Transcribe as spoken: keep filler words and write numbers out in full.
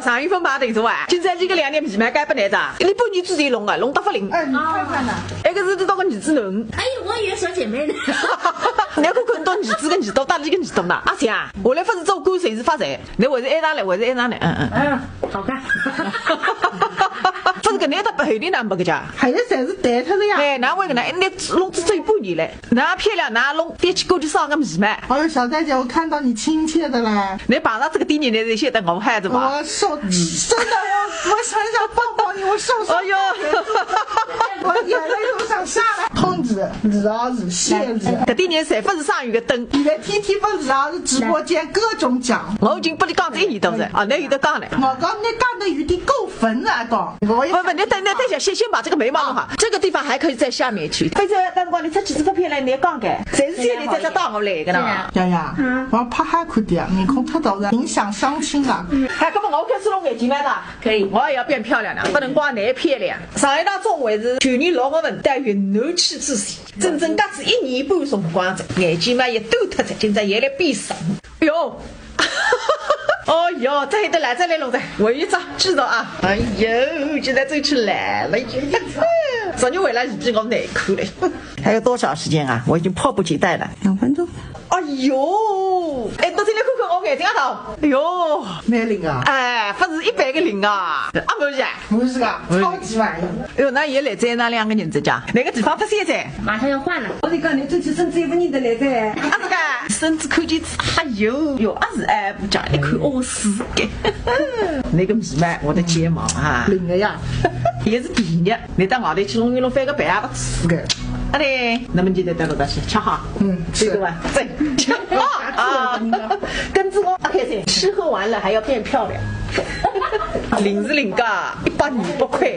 上一份排队做啊，今朝搿个两年眉毛该不来着，你半年之前弄个，弄得勿灵。哎，你看看呐。哎，搿是你到个儿子囡。哎，我也有小姐妹呢。你要看看到儿子个耳朵，大了个耳朵呢。阿姐啊，我来勿是做官，侪是发财。你还是爱上来，还是爱上来，嗯嗯。嗯，好看。勿是搿能搭白黑的呢，没个家。还有侪是带脱的呀。哎，难为个呢，你弄只做半年嘞。 哪漂亮，哪弄，别去过去上个眉毛。哎呦，小玳姐，我看到你亲切的嘞。你碰到这个店员，你是晓得我害的嘛？我受，真的，我，我很想抱抱你，我受伤。哎呦，我眼泪都想下来。碰子，李老师，谢子。搿店员侪勿是上有个灯。现在天天分李老师直播间各种讲。我已经拨你讲这一年多了，啊，那有得讲了。我讲你讲的有点过分了，讲。我也不不，你等，你等一下，先，先把这个眉毛弄好。这个地方还可以再下面去。反正，但是讲你出去是不漂亮，你要讲个，侪是现在在这打我来个呢。对呀。呀呀，嗯。我要拍下去的，面孔太大了，影响相亲了。哎，搿么我开始弄眼睫毛了。可以。我也要变漂亮了，不能光你漂亮。上一趟中还是去年六月份到云南去之前，整整隔仔一年半辰光，眼睫毛也断脱了，今朝也来变长。哎呦，哦哟，再得来，再来弄再，我一张记住啊。哎呦，现在走起来了，昨日回来已经我难看了。还有多少时间啊？我已经迫不及待了。两分钟。哎呦，哎，侬进来看看我眼睛啊头。哎呦，蛮灵啊。哎，勿是一般个灵啊。啊，勿是啊。勿是啊，超级满意。哎呦，那也来在那两个人之家，哪个地方发现噻？马上要换了。我跟你讲，侬进去甚至也勿认得来噻。啊，这个，甚至看见，哎呦，哟，啊是哎，不讲，一看哦，是个。那个眉毛，我的睫毛啊。灵个呀。也是便宜，你到外头去弄一弄，翻个倍也不止。是个。啊嘞，那么你就带到这去吃哈。嗯，是。对吧？对。啊，啊，跟着我，OK，吃喝玩乐还要变漂亮。零是零个，一百二百块，